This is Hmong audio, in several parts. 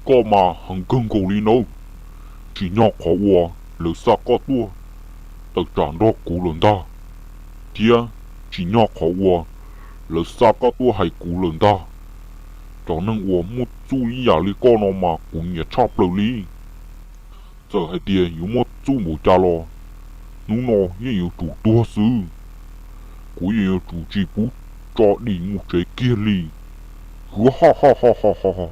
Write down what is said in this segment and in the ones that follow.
Koj mas heev kawg nkaus li nawb. Tsim nyog qhov uas lawv xa koj tuaj tawm tsam nrog kuv lawm ntag, thiab tsim nyog qhov uas lawv xa koj tuaj hais kuv lawm ntag. Cov neeg uas muaj txuj ib yam li koj no mas kuv nyiam tshaj plaws li. Txawm hais tias yuav muaj txuj npaum cas los hnub no yeej yuav tsum tuag xwb. Kuv yeej yuav tsum tsis pub tso dim mus tsev kiag li. Huab ha ha ha ha ha.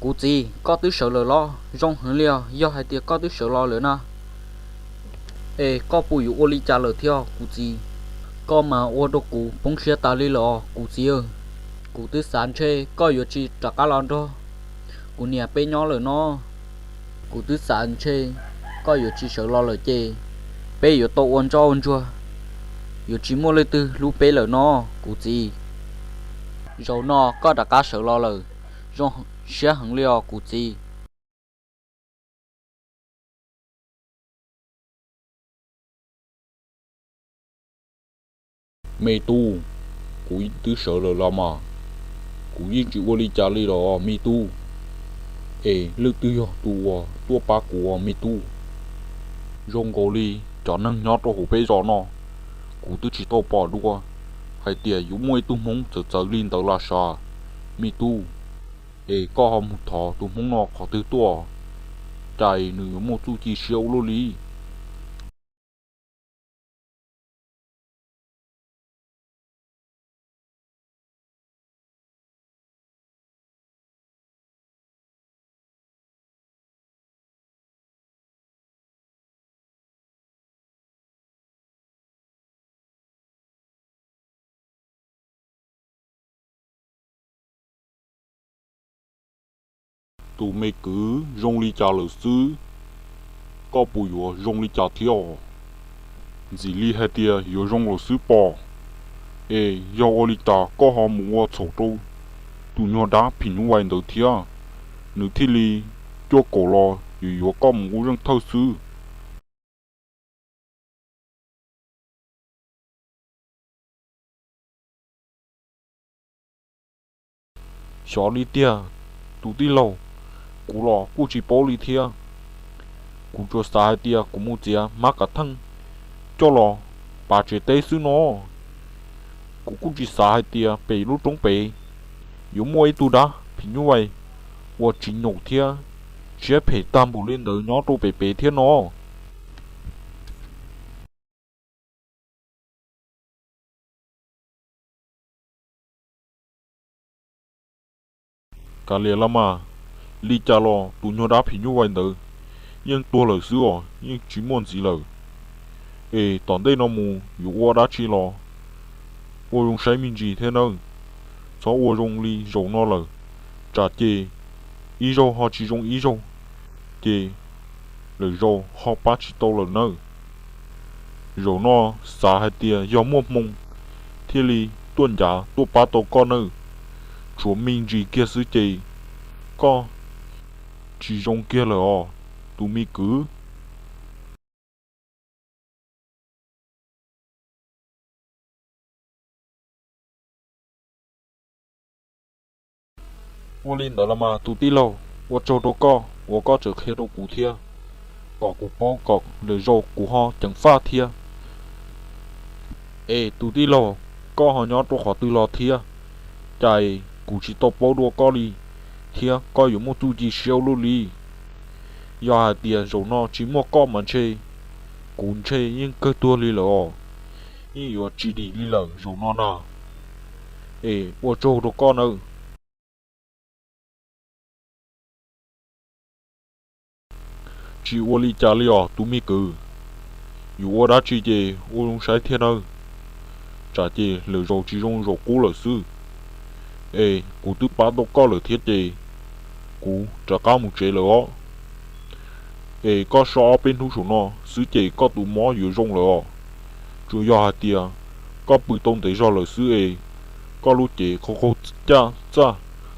Kuv txiv, koj twb sawv lawm los? Zoo heev li os, yog hais tias koj twb sawv los lawm na. Es koj puas yuav ua li cas lawm thiab kuv txiv? Koj mas ua rau kuv poob siab tas li lawm os kuv txiv. Kuv twb xav ntshe koj yuav tsis rov qab los nrog kuv niam peb nyob lawm no. Kuv twb xav ntshe koj yuav tsis sawv los lawm ces peb yuav tau ua ntsoj ua ntsuag, yuav tsis muaj leej twg hlub peb lawm no kuv txiv. Zaum no koj rov qab sawv los lawm, zoo siab heev li os kuv txiv. Me tub, kuv twb sawv lawm los mas, kuv yeej tsis ua li cas li los me tub. Es leej twg yog tus uas tuaj pab kuv os me tub? Zoo nkaus li cov neeg nyob rau hauv peb zos no, kuv twb tsis tau pom dua hais tias yuav muaj ib tug hmoob txawv txawv li ntawd los sav me tub. Es koj ho mus thov tus hmoob no qhov twg tuaj, cas nws yuav muaj txuj ci siab ua luaj li? Tus me kwv, zoo li cas lawm xwb? Koj puas yuav zoo li cas thiab? Ntxim li hais tias yuav zoo lawm xwb pob. Es yog ua li cas koj ho mus ua txhaum rau tus nyuag dab phim nyuj vais ntawd thiab? Nws thiaj li cuaj kaum los yuav yuav koj mus ua zeej thawj xwb. Xyov li tiag, tus tij laug, kuv los kuj tsis paub li thiab. Kuv tsuas xav hais tias kuv mus txiav mab kav theej coj los pav tsev teb xwb no. Kuv kuj tsis xav hais tias pem lub roob pem yuav muaj ib tug dab phim nyuj vais uas tsis nyaum thiab siab phem tag npaum li ntawd nyob rau pem pem thiab no. Kav liam los mas, li cas los tus nyuag dab phim nyuj vais ntawd yeej tuag lawm xwb os, yeej tsis muaj ntxiv lawm. Es tom ntej no mus yuav ua dab tsi los ua zoo saib me ntsis thiab nawb. Txhob ua zoo li zaum no lawm, tsam ces ib zaug ho tsis zoo ib zaug, ces lwm zaus ho pab tsis tau lawm nawb. Zaum no xav hais tias yog muaj hmoo thiaj li tuaj ncav tuaj pab tau koj nawb. Tshuav me ntsis kiag xwb ces koj tsis zoo kiag lawm os, tus me kwv. Ua li ntawd los mas tus tij laug, ua tsaug rau koj uas koj tseem qhia rau kuv thiab, kom kuv paub kom lwm zaus kuv ho ceev faj thiab. Es tus tij laug, koj ho nyob rau qhov twg los thiab? Cas kuv tsis tau paub dua koj li, thiab koj yuav muaj txuj ci siab ua luaj li. Yog hais tias zaum no tsis muaj koj mas ntshe kuv ntshe yeej kawg tuag li lawm os, yeej yuav tsis dim li lawm zaum no na. Es ua tsaug rau koj nawb. Tsis ua li cas li os tus me kwv, yuav ua dab tsi ces ua zoo saib thiab nawb, tsam ces lwm zaus tsis zoo zaum qub lawm xwb. Es kuv twb pab tau koj lawm thiab ces kuv rov qab mus tsev lawm os. Es koj so ob peb hnub saum no xwb ces koj tus mob yuav zoo lawm os. Tsuas yog hais tias koj pw tau ntev zog lawm xwb es koj lub cev qaug qaug caj txaj,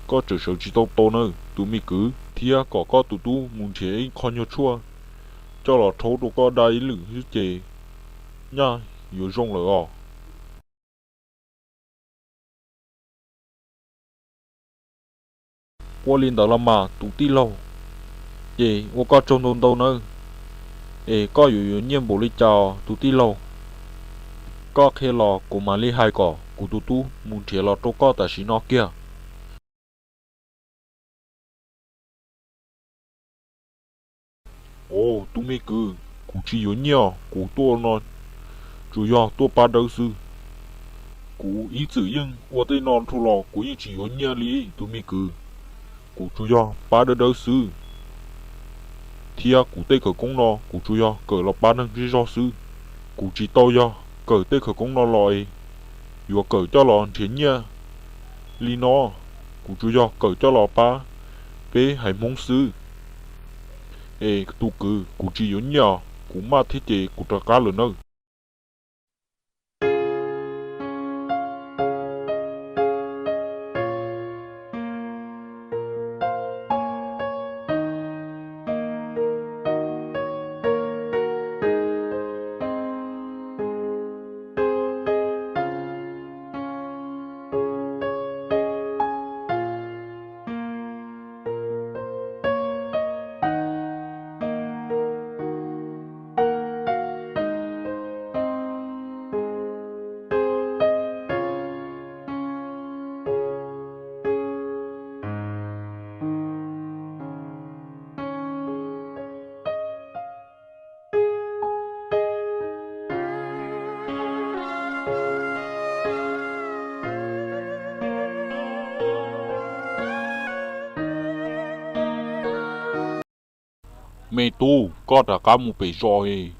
koj tseem sawv tsis tau tau nawb tus me kwv. Thiab kom koj tus tub mus nrhiav ib qho nyuag tshuaj coj los rhaub rau koj da ib lwm xwb ces nyaj yuav zoo lawm os. Ua li ntawd los mas tus tij laug, ces ua koj tsaug ntau ntau nawb. Es koj yuav yuav nyiaj npaum li cas tus tij laug? Koj qhia los kuv mam li hais kom kuv tus tub mus nrhiav los rau koj tam sim no kiag. Os tus me kwv, kuv tsis yuav nyiaj, kuv tuaj no tsuas yog tuaj pab dawb xwb. Kuv ib txwm yeej ua tej no dhau los kuv yeej tsis yuav nyiaj li tus me kwv. Kuv tsuas yog pab dawb dawb xwb, thiab kuv tej khawv koob no kuv tsuas yog kawm los pab neeg zej zog xwb. Kuv tsis tau yog kawm tej khawv koob no los es yuav kawm coj los nrhiav nyiaj li no. Kuv tsuas yog kawm coj los pab peb haiv Hmoob xwb. Es tus kwv, kuv tsis yuav nyiaj os, kuv maj thiab ces kuv rov qab lawm nawb. Me tub, koj rov qab mus pem zos es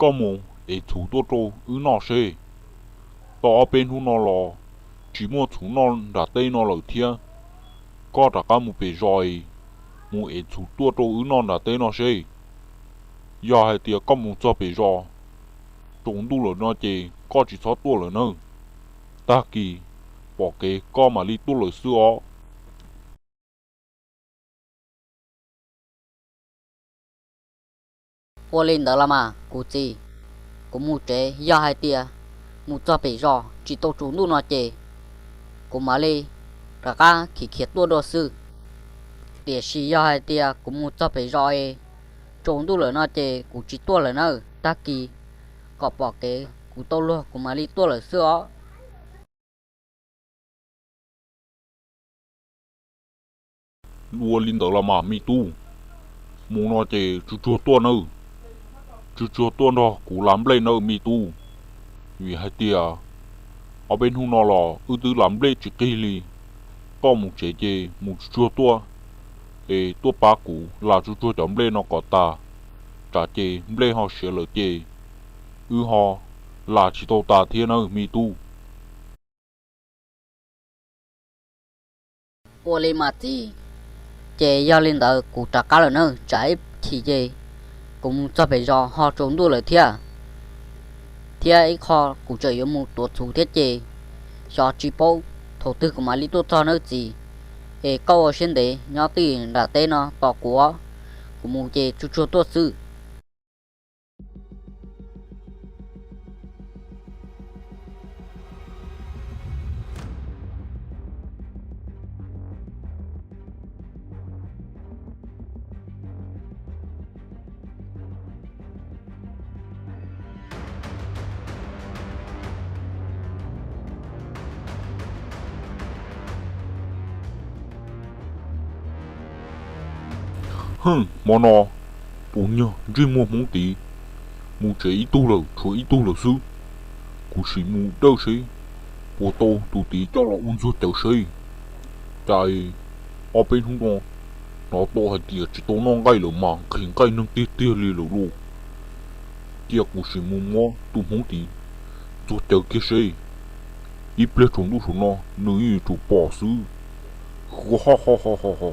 koj mus ev txhuv tuaj rau wb noj seb. Tau ob peb hnub no los tsis muaj txhuv noj nram teb no lawm thiab. Koj rov qab mus pem zos es mus ev txhuv tuaj rau wb noj nram teb no seb. Yog hais tias koj mus txog pem zos tsaus ntuj lawm no ces koj tsis txhob tuaj lawm nawb. Tag kis pom kev koj mam li tuaj lawm xwb os. Ua li ntawd los mas kuv txiv, kuv mus tsev, yog hais tias mus txog pem zos tsis tau tsaus ntuj no ces kuv mam li rov qab khiav khiav tuaj dua xwb. Tiam sis yog hais tias kuv mus txog pem zos es tsaus ntuj lawm no ces kuv tsis tuaj lawm nawb. Tag kis kom pom kev kuv tau luag kuv mam li tuaj lawm xwb os. Ua li ntawd los mas me tub, mus no ces tsuag tsuag tuaj nawb, tsuag tsuag tuaj nrog kuv las nplej nawb me tub. Vim hais tias ob peb hnub no los wb twb las nplej tsis qig li. Koj mus tsev ces mus tsuag tsuag tuaj, es tuaj pab kuv las tsuag tsuag cov nplej no kom tas, tsam ces nplej ho siav lawm ces wb ho las tsis tau tas thiab nawb me tub. Ua li mas txiv, ces yog li ntawd kuv rov qab lawm nawb, tsam ib chim ces kuv mus txog pem zos ho tsaus ntuj lawm thiab. Thiab ib qho kuv tseem yuav mus tuav txhuv thiab ces xyov tsis paub thaum twg kuv mam li tuaj txog nawb txiv. Es koj ua siab ntev nyob twj ywm nram teb no tos kuv, kuv mus ces tsuag tsuag tuaj xwb. Hwm, hmo no tus nyuag ntsej muag Hmoob tid mus tsev ib tug lawm, tshuav ib tug lawm xwb. Kuv sim mus dawj seb puas tau tus tid coj los ua ntxuag cawv seb. Cas ob peb hnub no hnov tau hais tias tsis tau noj nqaij lawm mas nqhis nqaij neeg tiag tiag li lawm lauj. Cia kuv sim mus muab tus Hmoob tid ntxuag cawv kiag seb. Ib pliag tsaus ntuj saum no nws yeej yuav tsum pom xwb. Ho ho ho ho ho.